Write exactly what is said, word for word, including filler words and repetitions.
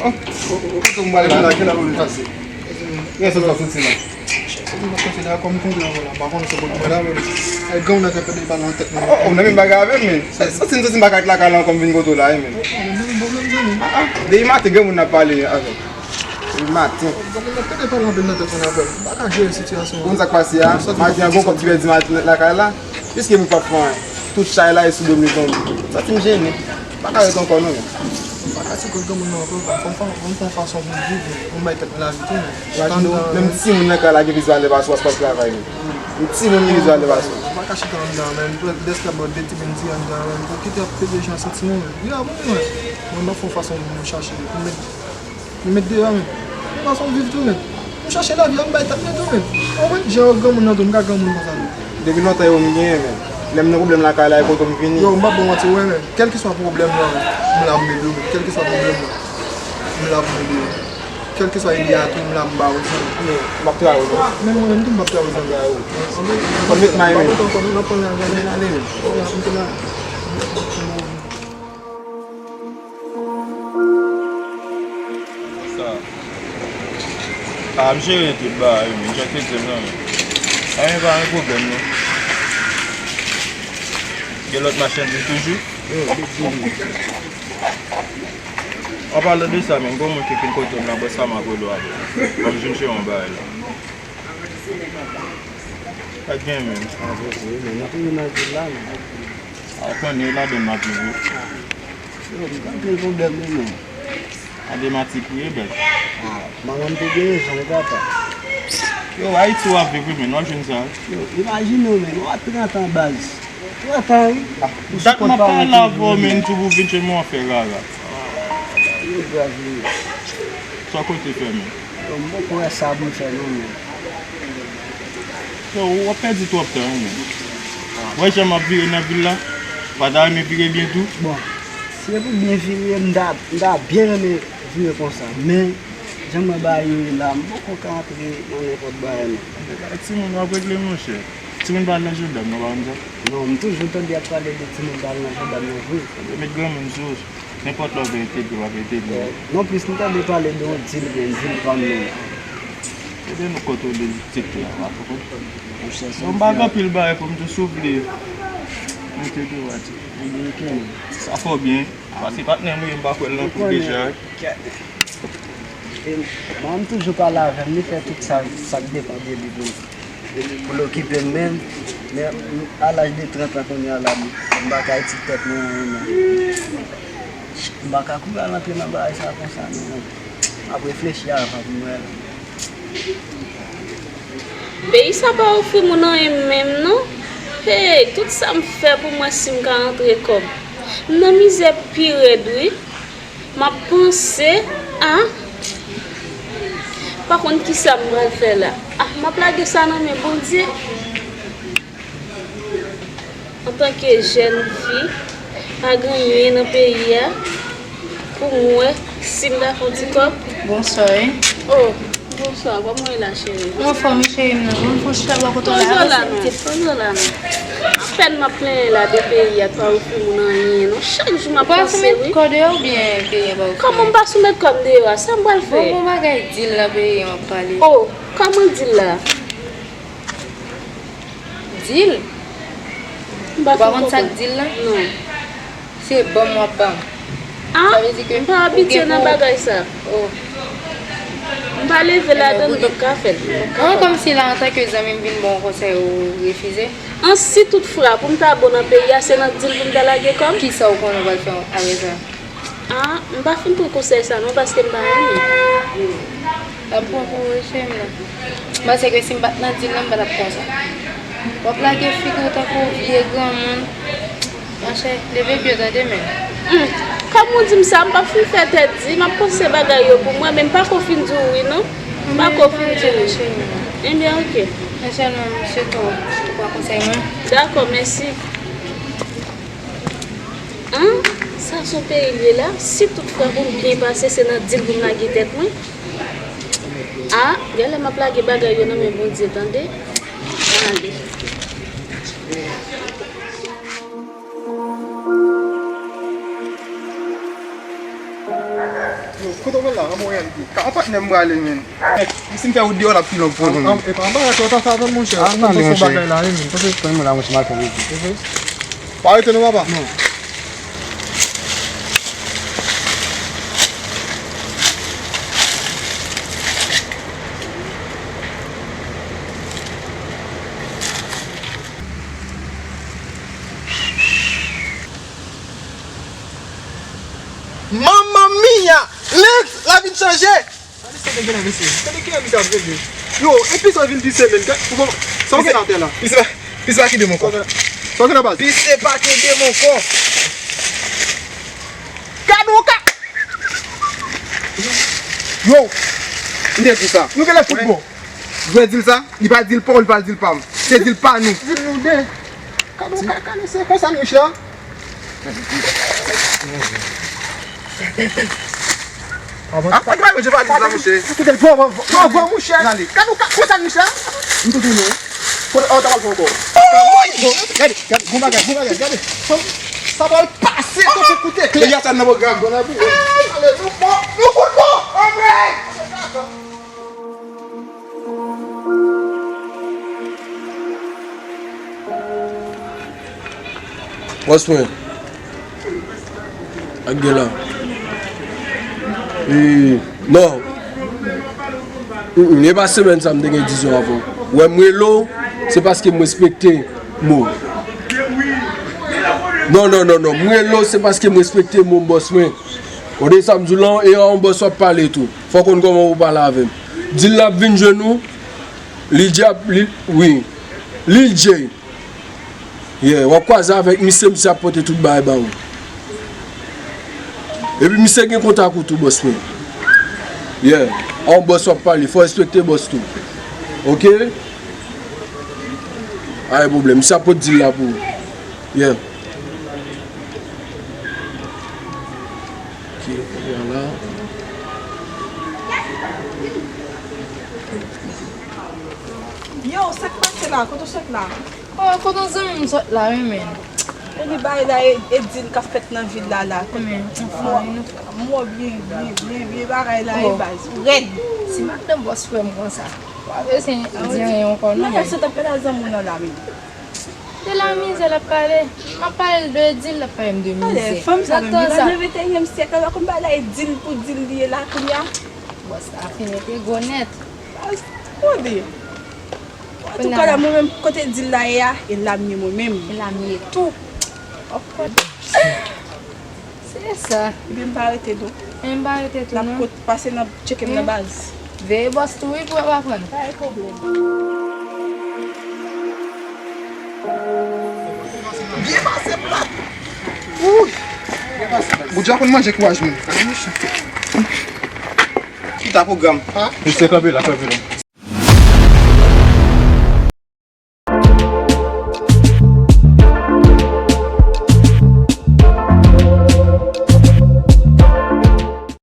Kote m pral la? Kèl la, kèl la pou nou pase? Kiyès ou t ap soti la? Mwen pa konn se la kòm kontre ankò la, m pa konn se kote mwen la, men ay granmoun nan t ap pede pale nan tèt mwen. Oh, oh, nan menm bagay avè m, men. Santi m, santi m pa ka ret lakay la ankò, m vin kote w la, wi, men. Depi maten, granmoun nan ap pale avè m. Depi maten. Granmoun nan pede pale anpil nan tèt mwen avè m. M pa ka jere sitiyasyon an. Ou konn sa k pase a? Maten an, gon kòb ki pèdi maten lakay la. Piske m p ap fè anyen. Tout chay la e sou do m li tonbe. Santi m jennen. M pa ka ret ankò non, men. M pa ka sipòte granmoun nan ankò, fò m fè, fò m fè yon fason pou m viv, pou m bay tèt mwen lavi tou, men. Imajine w, menm timoun nan kay la gen vizyon al leve aswè, paske w ap travay, men. Menm timoun gen vizyon al leve aswè. M pa ka chita anndan, men. M dèske ap ba de ti bandi anndan, men. Pou kite ap pede jan sentiman, men. Grav wi, men. Mwen, m ap fè yon fason pou mwen chache, pou m met, pou m met deyò, men. Yon fason viv tou, men. M chache lavi a, m bay tèt mwen tou, men. Ou konprann? Jan yo granmoun nan tou, m ka granmoun konsa tou. Depi lontan yo m genyen, men. Lè m nan pwoblèm lakay la, e kote m vini. Yo, m p ap ba w manti, ou wè, men. Kèlkeswa pwoblèm nan, m la pou m ede w, men. Kèlkeswa pwoblèm nan, m la pou m ede w. Kèlkeswa ide a tou, m la pou m ba ou, men. Men, m ap travay, men. Men mwen menm tou, m p ap travay san travay. Ann met may, men. M pa kontan ankò, non, n ap pran l ale, men. Ou la, m te la. Sa. A, ap jere tout bagay, men. Jan te di m nan, men. Anyen pa gen pwoblèm, non. Gen lòt machandiz toujou? Yo, big big. An palan de sa, men, gon moun ki fin kote m nan, bòs sa m ap rele w apre. Fò m jwenn se yon bagay la. Pa t gen, men. A, se vre, men. Nou toujou nan vil la, men. A, ou konnen, e ladan m ap viv wi. Yo, m gen anpil pwoblèm wi, men. Ladan m ap viv wi, bèl. A, manman m te gen rezon wi, papa. Yo, Ayiti w ap viv wi, men, w ap jwenn sa. Yo, imajine w, men, w a trant an, baz. Trant an, wi. A, dat m ap pale avè w, men, tou pou vin jwenn mwen w ap fè rara. Yo, baz, wi. Sa w konte fè, men? Yo, m poko wè sa pou m fè, non, men. Yo, w ap pèdi twòp tan, wi, men. Ou wè jan m ap vire nan vil la? Ou pa ta renmen vire byen tou? Bon, si se pou byen vire, m ta, m ta byen renmen vire konsa. Men, jan m wè bagay yo ye la, m poko ka antre nan nenpòt bagay, non. Timoun, w ap regle, monchè. Timoun pa al nan jandam, non, pa konn sa? Non, m toujou tande y ap pale de timoun pa al nan jandam nan vre. Yo met granmoun sou ou. Nenpòt lè w vle entèvyou, w ap entèvyou. Non plis, m tande pale de yon dil, gen dil pa m nan. Ede nou kontwole sektè a, w ap konprann. Bon, m pa gen anpil bagay pou m di w, si w vle entèvyou a, ti. Sa fè w byen, paske patnè m ou ye, m pa kwè l nan kou deja. E, manman m toujou pale avè m, li fè tout sa, sa k depann de li pou, pou l okipe m, men, men, a laj de trant an kounye a la, m pa ka iti tèt mwen anyen, non. M pa ka kouri al antre nan bagay sa konsa, non. M ap reflechi avan pou m wè. Peyi sa pa ofri moun anyen menm, non. Hey, tout sa m fè pou m wè si m ka rantre kòb. M nan mizè pi rèd, wi. M ap panse, a, m pa konn kisa m pral fè la. A, m ap lage sa nan men Bondye. Antanke jèn fi, pa gen anyen nan peyi a pou m wè si m ta fè yon ti kòb. Bonswa, wi. Oh, bonswa, kòman w ye la, cheri? M anfòm, wi, cheri m nan. Mwen fon chita bò kote w la. Poze w la, non. Poze w la, non. Apèn m ap plenyen la de peyi a, pa ofri moun anyen, non. Chak jou m ap panse, wi. Ou pa soumèt kò deyò oubyen peyi a pa ofri? Kòman m pa soumèt kò m deyò a? Sa m pral fè? Bon, bon bagay dil la, peyi a m ap pale. Oh, kòman dil la? Dil? Ou pa konn sa k dil la? Non. Se ban m w ap ban m. Ah, sa vle di ke m pa abitye nan bagay sa. Oh. M pa leve ladan l, m p ap ka fè l. An, kòmsi la, antanke zanmi m vin ba w konsèy, ou refize? An, si tout fwa pou m ta bon nan peyi a, se nan dil pou m ta lage kò m? Kisa w konnen w pral fè apre sa? Ah, m pa fin pran konsèy sa non, paske m pa renmen. L ap pran pou ou wi, cheri m nan. M panse ke si m pa t nan dil nan, m pa t ap konsa. W ap lage figi w tankou vye granmoun. Monchè, leve pye w tande, men. Hmm. Kòm ou di m sa, m p ap fin fè tèt di, m ap panse bagay yo pou mwen, men m pako fin di w wi non. M pako fin di w wi. Ebyen, oke. Men sèlman, m swete w pran konsèy mwen. Dakò, mèsi. An, sa se yon peyi l ye la. Si tout fwa pou m byen pase, se nan dil pou m lage tèt mwen. A, genlè m ap lage bagay yo nan men Bondye, tande. Ale. Yo, kot Sove la, anmwey, ann di. Ka yon patnè m prale, men. Si m fè wout deyò, l ap pi long pou nou, men. Epa, anba la, ou ta fè avè m, monchè. Ah, ou tande, monchè. Bagay la, wi, men. Pase. Konn mwen la, monchè, m al fè wout. Pa rete non, papa. Non. Mamma mia! Lens, la vin chanje! Gade sa te gen la, mesye. Gade ki misye ap regle. Yo, epi sa vin pise, men. Sa w gen atè la? Pise pa, pise pa ki demon kon. Sa w gen la, baz? Pise pa ki demon kon. Gade w ka. Yo, m te di sa. Nou gen lè foutbòl. Jwe di l sa, li pa di l pa w, li pa di l pa m. Se di l pa nou. Di l nou de. Kado, ka, kado, se konsa nou chè. Ah, pa gen bagay, je pa di sa, monchè. Kite l, pran, pran, pran, pran, monchè. Kado, ka, konsa nou chè. M tou tounen. Kote, oh, ta pral fè ankò. Gade, gade, bon bagay, bon bagay, gade. Sa pral pase, kote koute klè. Deja sa nan pwogram. Ale, nou bon, nou fout bon. Anmwey! Bòs mwen. Ak gen la. E, non. Mm, mm, e pa semèn sa m te gen dizon avè w. Wè m rele w, se paske m respekte mo. Non, non, non, non. M rele w, se paske m respekte mo m, bòs mwen. Ou tande sa m di w lan, e a yon bòs w ap pale tou. Fò w konn kòman pou w pale avè m. Di l l ap vin jwenn ou. Lil J ap, Lil, wi. Lil J. Yeah, w ap kwaze avèk misye, misye ap pote tout bagay ba ou. Epi misye gen kontak ou tou, bòs mwen. Yeah. A yon bòs w ap pale, fò w respekte bòs tou. Oke? Pa gen pwoblèm, misye ap pote dil la pou ou. Yeah. Ki, kounye a la. Yo, sa k pase la? Kote w sot la? Oh, kote yon zanmi m sot la, wi, men. Epi bagay la e, e dil k ap fèt nan vil la, la. Men, anfen, nou. Mò byen, byen, byen, byen bagay la, e baz. Rèd. Si madanm bòs frè m konsa, w a bezwen di anyen ankò, non, men. Nan fè sot ap fè la zanmi w nan la, men. De la mizè l ap pale. M ap pale l de dil, l ap pale m de mizè. Fanm sa menm, li pa nan venteyièm syèk la, pa konn bagay la, e dil pou dil li ye la kounye a. Bòs la fin rete gwo nèt. Tande. Antouka la, mwen menm, kote dil la ye a, e la m ye mwen menm. E la m ye tou. Of course. Se sa. Epi m pa rete tou. E m pa rete tou, non. L ap kot pase nan tcheke m nan baz. Veye bòs tou, wi, pou yo pa pran. Pa gen pwoblèm. Byen pase plat. Wouy. Byen pase, baz. Ou dja konn manje kouraj moun. Chita pwogram. Mesye, kanpe la, kanpe la.